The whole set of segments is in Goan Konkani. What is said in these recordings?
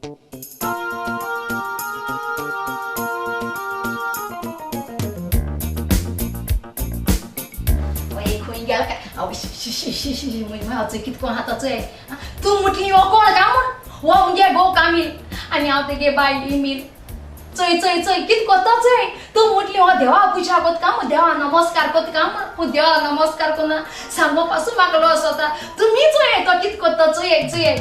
खंय गेला काय? हांव चोय कितें कोण आहा तो चोय. तूं म्हटली हो कोण काय म्हूण? हो मुगे घोव कामील आनी हांव तेगे बायल इमील. चोय चोय चोय कितें कोत्ता चोय. तूं म्हटली हो देवा पुजा कोत्ता म्हूण, देवा नमस्कार कोत्ता म्हूण, पूण देवा नमस्कार कोन्ना सांगो पासून म्हाका लॉस जाता. तुमी चोय तो कितें कोत्ता चोय चोय.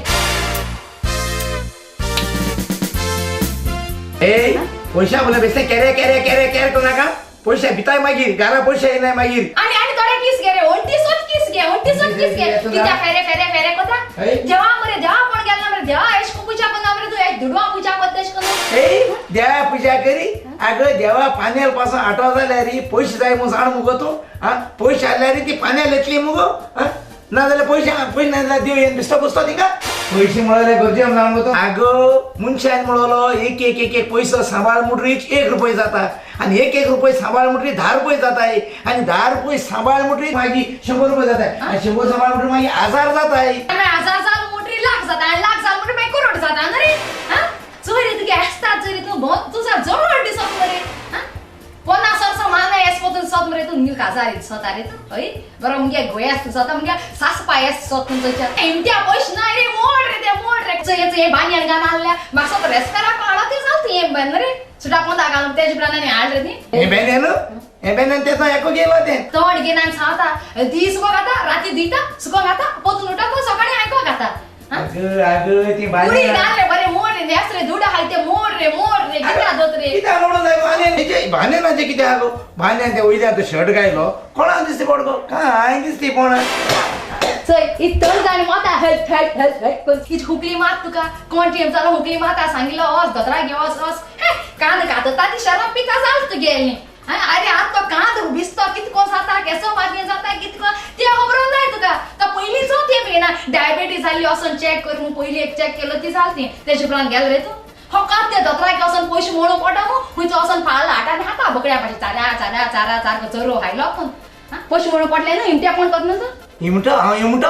ए पयशा बोले बेश्टे केरे केरे केरे केरे करूं नाका. पयशे भिताय मागीर घरा पयशे येनाय मागीर. आनी आनी थोडे किस घे रे, वण्टीसोच किस घे, वण्टीसोच किस घे. कित्या फेरे फेरे फेरे कोता? देवा मरे देवा कोण गेला मरे देवा एश को पूजा कोन्ना मरे तूं एश दुडवा पूजा कोत्ता एश कोन्ना. ए देवा पूजा करी आगो देवा पानेल पासून आठव जाल्यार पयशे जाय म्हूण जाण मुगो तूं. आं पयशे हाडल्यार ती पानेल येतली मुगो. आं ना जाल्यार पयशे पयशे ना जाल्यार देव येवन बिस्तो पुसतो तिका. पयशे म्हळ्यार गरजे जाण मुगो तूं. आगो मनशान म्हणलो एक एक एक एक पयसो सांबाळ म्हणटरीच 1 रुपये जाता आनी 1 1 रुपये सांबाळ म्हणटरी 10 रुपये जाता आनी 10 रुपये सांबाळ म्हणटरी मागीर 100 रुपये जाता आनी 100 सांबाळ म्हणटरी मागीर 1000 जाता. 1000 जाल म्हणटरी लाख जाता आनी लाख जाल म्हणटरी मागीर करोड जाता न्हू रे. आं चोय रे तुगे आसता चोय रे तूं भोंव तुजा जवळ दिसत मरे. आं 50 वर्सां मान एस पोतून सोद मरे तूं नील काजार दिसता रे तूं. हय बरो मुगे गोंयास दिसता मुगे सासपा एस सोद तूं चोयच्या. एमट्या पयशे ना रे मोड रे ते मोड रे. चोय चोय बानयान घालून आहल्या म्हाका सोद रेस्पेराक हाडो तें जाल तुवें हें बेन रे. सुटा पोंदा घालून तेजे उपरांत आनी हाड रे ती. हें बेन न्हू, हें बेन तेचो एको गेलो तें. तोंड घेवन आनी सांगता दी सुको खाता राती दिता सुको खाता पोतून उठा तो सकाळीं आयको खाता. अगं अगं ती बाई उडी घाल रे बरे मोड रे नेस रे दुडा हाय ते मोड रे मोड रे कित्या दोत रे. कित्या मोडून जाय आनी भान्यानाचें कितें आगो भान्यान ते वयल्यान तो शर्ट घायलो कोणाक दिसती पड गो कांय दिसती पण. चोय इतल जाण Mota help help help help करून हिची हुकली मात तुका कोण टेम जालो हुकली माता सांगिल्लो वच दोतोराक घे वच वच. कांद घातता ती शराब पिता जाल तुगेली. अरे आतां तो कांद भिजतो कितें कोण जाता केसो मातयेन जाता कितें कोण तें खबर नाय तुका. तो पयलींचो तें पळयना डायबिटीज जाल्ली वचोन चॅक कर म्हूण पयलीं एक चॅक केलो ती जाल ती तेजे उपरांत गेलो रे तूं. फकत ते दोतोराक वचोन पयशे मोडूंक पडटा न्हू खंयचो वचोन फाल हाडटा आनी खाता बोकड्या भाशेन चारा चारा चारा सारको चरो खायलो आपूण. पयशे मोडूंक पडले न्हू हिमट्या कोण कोत न्हू तूं. हिमटो हांव हिमटो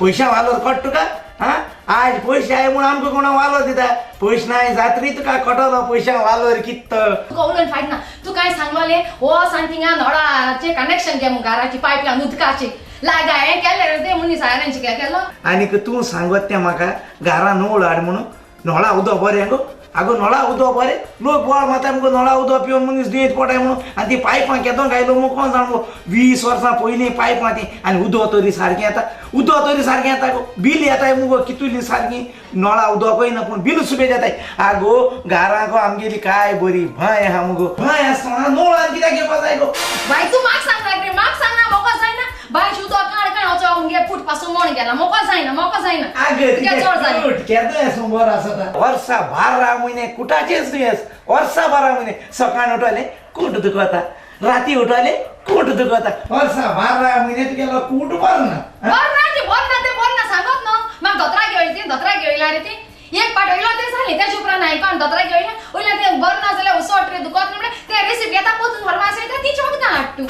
पयशा वालोर कोट तुका. आं आज पयशे आय म्हूण आमकां कोणा वालोर दिता. पयशे नाय जातरी तुका कटलो पयशा वालोर कित्त. तुका उलोवन फायद ना. तूं कांय सांगलोलें वच आनी थिंगा नळाचें कनेक्शन घे म्हूण घराची पायपलायन उदकाची लागा हें केलें रे तें मनीस हांवें केलो. आनीक तूं सांगत तें म्हाका घरा नळ हाड म्हणून. नळा उदक बरें गो. आगो नळा उदक बरें लोक बोवाळ मारता मुगो नळा उदक पिवन मनीस दुयेंत पडटाय म्हणून. आनी ती पायपां केदो घायलो मुगो कोण जाण मुगो 20 वर्सां पयलीं पायपां ती आनी उदक तरी सारकें येता उदक तरी सारकें येता गो बील येताय मुगो कितुली सारकी नळा उदकय ना पूण बील सुबेज येताय. आगो घरा गो आमगेली काय बरी भाय आहा मुगो भाय आसतना नळान कित्याक घेवपा जाय गो. बाय तूं म्हाका सांगना रे म्हाका सांगना म्हाका जायना बाय उदक काड काड वचो मुगे पूट पासून मोड गेला म्हाका जायना म्हाका जायना. आगो कूट केदो एसो बरो आसता वर्सा 12 म्हयने कुटाचेच दुयेंस वर्सा 12 म्हयने. सकाळ उठले कूट दुखता राती उठले कूट दुखता वर्सा 12 म्हयने तुगेलो कूट बरो ना. बरो ना ते बरो ना ते बरो ना सांगत न्हू. म्हाका दोतोराक घेवयली ती दोतोराक घेवयला रे ती एक पाट वयलो तें जालें तेजे उपरांत आयको दोतोराक घेवयला वयल्यान तें बरो ना जाल्यार उसोट रे दुखत म्हणल्यार तें रेसिप घेता पोतून फार्मासी वयता ती वखदां हाडटा तूं.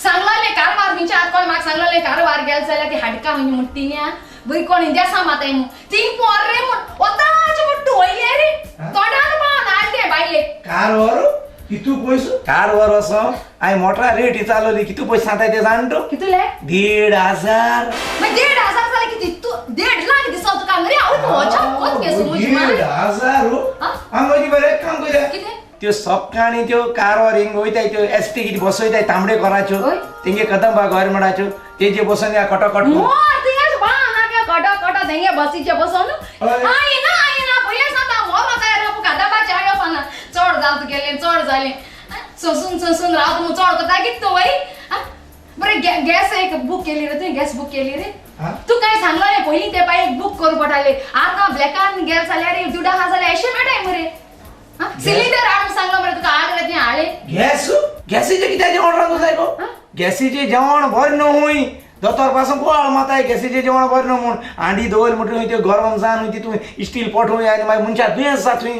सांगलोलें कारवार खंयच्या आत कोण म्हाका सांगलोलें कारवार गेले जाल्यार ती हाडका खंय म्हूण तिन्या बरी कोण देसां माताय म्हूण तींग पोर रे म्हूण वताचें म्हूण तूं वयलें रे तोंडान पान हाडलें बायले. कारवार कितू पयसो कारवार वचो हांवें मोटरा रेट विचारलोली कितू पयशे सांगताय ते जाण तूं. कितले? 1500. मागीर 1500 जाल्यार कितें तूं 1.5 लाख दिसो तुका मरे. हांव तूं वचप कोत केसो म्हजी माय. 1500 हांव म्हजी बरें काम करया. कितें? त्यो सकाळी त्यो कारवार हिंग वयताय त्यो एस टी कितें बसयताय तांबडे कोराच्यो तेंगे कदंबा गव्हर्मेंटाच्यो तेजे बसून या कटोकट कटो कटो तेंगे बसीचे बसून आयना आयना पळय सांगता मोरो तयार कदंबाचे आयो पाना चड जाल तुगेलें चड जालें सोसून सोसून रावता म्हूण चड करता कितें तूं वय. बरें गॅस एक बूक केली रे तुवें गॅस बूक केली रे. तूं कांय सांगलोलें पयलीं ते बायक बूक करूं पडटालें आतां ब्लॅकान गेल जाल्यार दुडा आहा जाल्यार अशें मेळटाय मरे. सिलिंडर हाडून सांगलो मरे तुका हाड रे तें हाडलें. गॅस गॅसीचें कित्याक जेवण रांदूं जाय गो? गॅसीचें जेवण बरें न्हू हूंय दोतोर पासून बोवाळ माताय गॅसीचें जेवण बरें न्हू म्हूण. हांडी दवर म्हणटरी त्यो गरम जावन तितून स्टील पोट हूंय आनी मागीर मनशाक दुयेंस जाता थंय.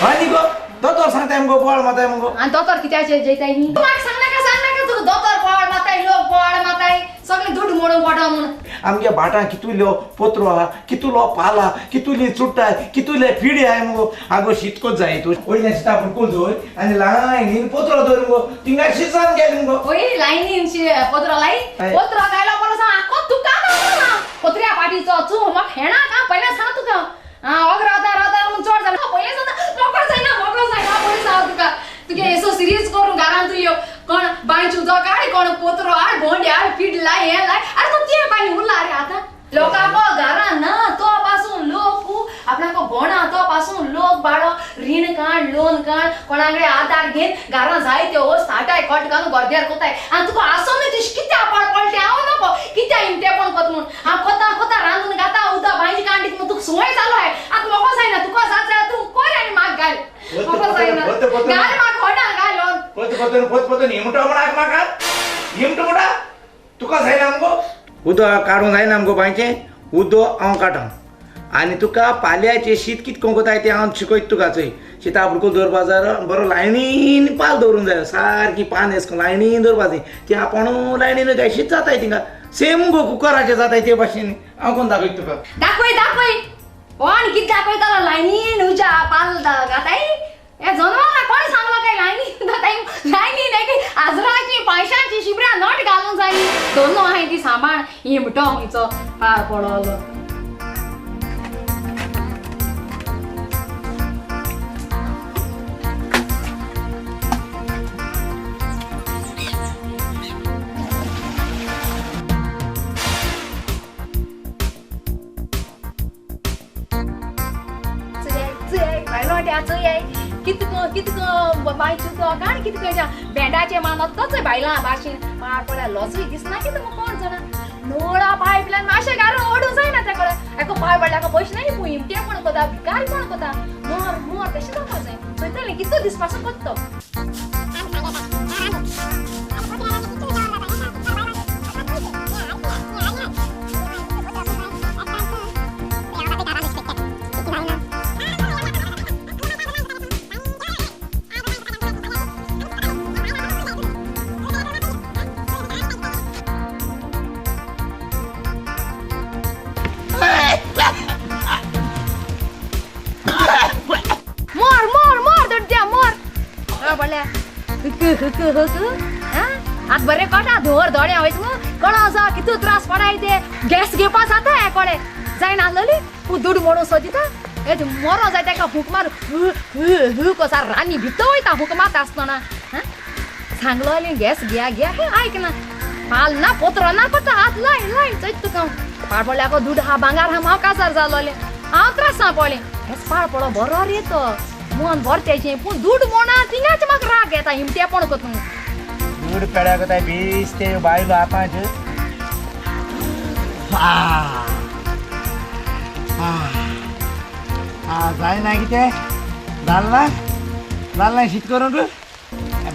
हय न्ही गो दोतोर सांगताय मुगो बोवाळ माताय मुगो. आनी दोतोर कित्याचेर जेयताय न्ही? म्हाका सांगनाका सांगनाका तुका दोतोर बोवाळ माताय लोक बोवाळ माताय सगळें दुड मोडून पडो म्हूण. आमगे भाटां कितुल्यो पोत्रो आहा, कितुलो पाला, कितुली चुट्टाय, कितुले पिडी आहाय मुगो. आगो शीत कोत जाय तूं वयल्या शिता बुडकूल दवर आनी लायनीन पोत्रो दवर मुगो, थिंगा शिजान गेले मुगो. वय लायनीन पोत्रो लाई, पोत्रो गायलो परस आखो तुका ना पोत्र्या पाटीचो चू म्हाका हेणा का पयलें सांग तुका. आं ओग रावता रावता म्हूण चड जालें पयलें सांगता मोको जायना मोको जायना पयलें सांग तुका. तुगे येसो सिरियस करून घरान तूं यो कोण बांयचो उदक हाड, कोण पोत्रो हाड, भोंडी हाड, पीठ लाय, हें लाय, आरे तूं तें पाणी उरला रे आतां लोकांको घरान ना तो पासून लोक आपणाको भोणा तो पासून लोक बाडो रीण काड लोन काड कोणाकडे आधार घेन घरान जाय त्यो साठाय खोट घालून गोरद्यार कोताय आनी तुका आसो न्ही तुश कित्या पाड पडलें हांव नको कित्या इमतेपण कोत म्हूण हांव कोता कोता रांदून घाता उदक भांयची कांडीत म्हूण तुका संवय जालो आहे आतां म्हाका जायना तुका जात जाल्यार तूं कर आनी म्हाका घाल म्हाका जायना घाल म्हाका खोटा घाल पोत पोतून पोत पोतून हिमटो म्हणाक म्हाका हिमटो म्हणटा तुका जायना मुगो. उदक काडूंक जायना मुगो बांयचें उदक हांव काडटा आनी तुका पाल्याचें शीत कितें करूंक कोताय तें हांव शिकयता तुका. चोय शिता बुडकुलो दवरपा जाय बरो लायनीन पाल दवरूंक जाय, सारकी पान येस करून लायनीन दवरपा जाय, ती आपूण लायनीन वयताय शीत जाताय थिंगा सेम मुगो कुकराचें जाताय ते भाशेन. हांव कोण दाखयता तुका. दाखय दाखय कोण कितें दाखयतालो लायनीन उज्या पाल घाताय हे जनवरां कोण सांगलो काय लायनी जाताय लायनीन एक आजराची पयशांची शिबऱ्या नट घालूंक जाय दोन आहाय ती सांबाळ हिमटो खंयचो पार पडलो. कितको बायचो काण कितको भेंडाचे मानत तोच बायलां भाशेन पाड पडल्या लजूय दिसना कितें मग कोण जाणा नोळा पायपल्यान मातशें घालून ओडूंक जायना त्या कडेन एका पांय पडल्या पयशे नाही पूण हिमटे पण कोता भिकारी पण कोता मोर मोर तशें जावपा जाय चोयतलें कितलो दीस पासून कोत्तो. मोर मोर मोर दड्ड्या मोर पडल्या हुक हुक हुक आतां बरें कळटा धुंवर दोळे वयता मू कळो आसा कितू त्रास पडाय ते गॅस घेवपा जाता हे कळे जायनासलेली तूं दुड मोडून सोदिता हे मरो जाय ताका फूक मार हू हू हू कसा रानी भितर वयता फूक मारता आसतना सांगलोली गॅस घेया घेया हें आयकना पाल ना पोत्रो ना पडटा हात लाय लाय चोयता तुका पाड पडल्याको दुड हा भांगार हा हांव काजार जालोलें हांव त्रासां पडलें हेच पाड पडो बरो रे तो मन भर तेजें पूण दूड मोडा थिंगाच म्हाका राग येता हिमटेपण कोतून दूड पेड्या कोताय बेस ते बायलो आतांच जायना कितें जाल्ला जाल्ला शीत करूंक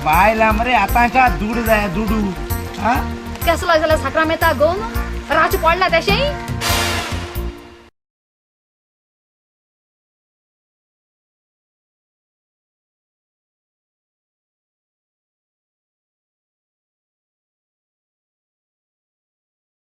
बायलां मरे आतांच्या दूड जाय दुडू. केसलो जाल्यार साकरां मेता गोवन राज पडला तेशें